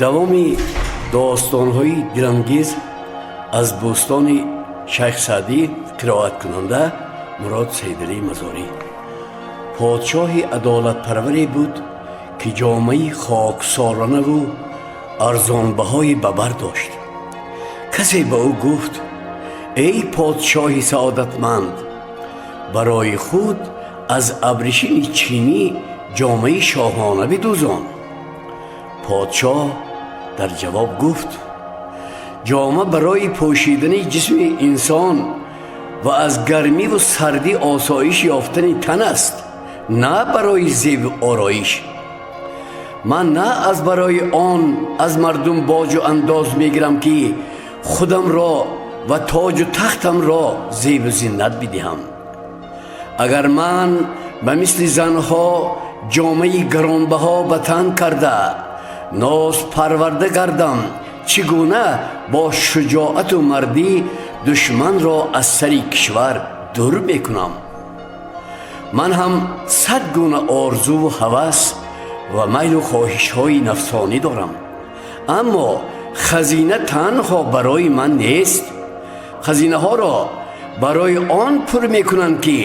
Давоми достонҳои дилангез аз Бӯстони Шайх Саъдӣ. Қироаткунанда Мурод Сайдалӣ Мазорӣ. Подшоҳи адолатпарваре буд, ки ҷомаи хоксоронаву арзонбаҳое ба бар дошт. Касе ба ӯ гуфт: «Эй подшоҳи саодатманд, барои худ аз абрешими чинӣ ҷомаи шоҳона бидӯзон». Подшоҳ дар ҷавоб гуфт: «Ҷома барои пӯшидани ҷисми инсон ва аз гармиву сардӣ осоиш ёфтани тан аст, на барои зебу ороиш. Ман на аз барои он аз мардум боҷу андоз мегирам, ки худамро ва тоҷу тахтамро зебу зинат бидиҳам. Агар ман ба мисли занҳо ҷомаи гаронбаҳо ба тан карда, нозпарварда гардам, чӣ гуна бо шуҷоату мардӣ душманро аз сари кишвар дур мекунам? Ман ҳам 100 гуна орзуву ҳавас ва майлу хоҳишҳои нафсонӣ дорам, аммо хазина танҳо барои ман нест. Хазинаҳоро барои он пур мекунанд, ки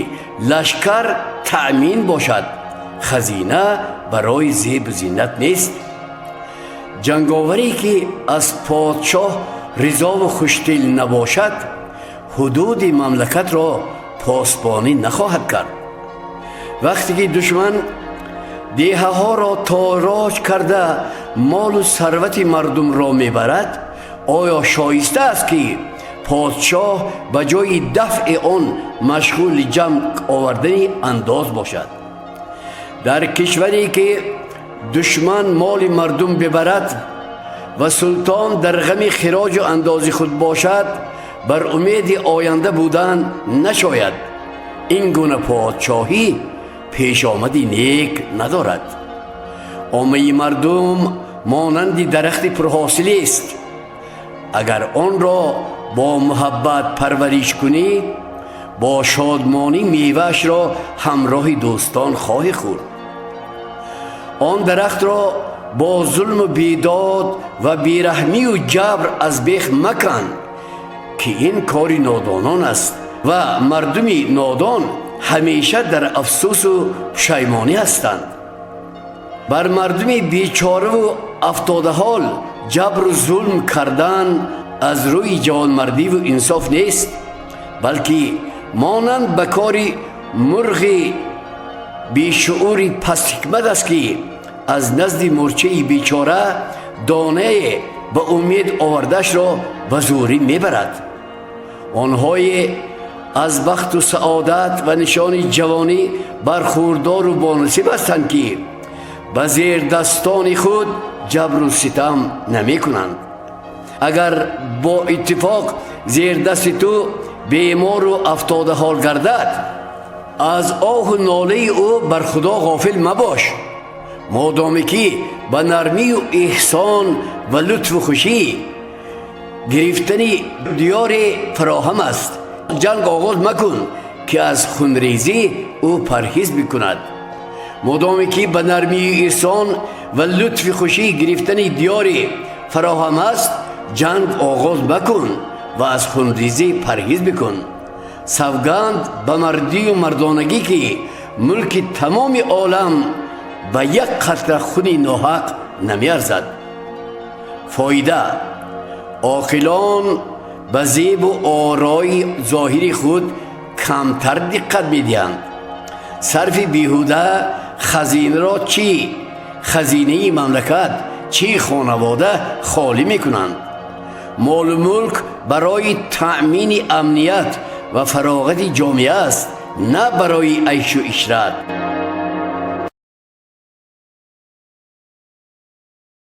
лашкар таъмин бошад. Хазина барои зебу зинат нест». Ҷанговаре, ки аз подшоҳ ризову хуштил набошад, ҳудуди мамлакатро посбонӣ нахоҳад кард. Вақте ки душман деҳаҳоро тороҷ карда, молу сарвати мардумро мебарад, оё шоиста аст, ки подшоҳ ба ҷои дафъи он машғули ҷамъ овардани андоз бошад? Дар кишваре, ки душман моли мардум бибарад ва султон дар ғами хироҷу андози худ бошад, бар умеди оянда будан нашояд. Ин гуна подшоҳӣ пешомади нек надорад. Оммаи мардум монанди дарахти пурҳосилест. Агар онро бо муҳаббат парвариш кунӣ, бо шодмонӣ меваашро ҳамроҳи дӯстон хоҳӣ хӯрд. Он дарахтро бо зулму бедод ва бераҳмию ҷабр аз бех макан, ки ин кори нодонон аст ва мардуми нодон ҳамеша дар афсӯсу пушаймонӣ ҳастанд. Бар мардуми бечораву афтодаҳол ҷабру зулм кардан аз рӯи ҷавонмардиву инсоф нест, балки монанд ба кори мурғи бешуури пастҳикмат аст, ки аз назди мӯрчаи бечора донае ба умед овардаашро ба зӯрӣ мебарад. Онҳое аз бахту саодат ва нишони ҷавонӣ бархурдору бонасиб ҳастанд, ки ба зердастони худ ҷабру ситам намекунанд. Агар бо иттифоқ зердасти ту бемору афтодаҳол гардад, аз оҳу нолаи ӯ бар Худо ғофил мабош, модоме ки ба нармию эҳсон ва лутфу хушӣ гирифтани диёре фароҳам аст. Ҷанг оғоз макун, ки аз хунрезӣ ӯ парҳез мекунад. Модоме ки ба нармию эҳсон ва лутфи хушӣ гирифтани диёре фароҳам аст, ҷанг оғоз макун ва аз хунрезӣ парҳез бикун. Савганд ба мардию мардонагӣ, ки мулки тамоми олам ба як қатра хуни ноҳақ намеарзад. Фоида: оқилон ба зебу орои зоҳири худ камтар диққат медиҳанд. Сарфи беҳуда хазинаро, чӣ хазинаи мамлакат, чӣ хонавода, холӣ мекунанд. Молу мулк барои таъмини амният ва фароғати ҷомеа аст, на барои айшу ишрат.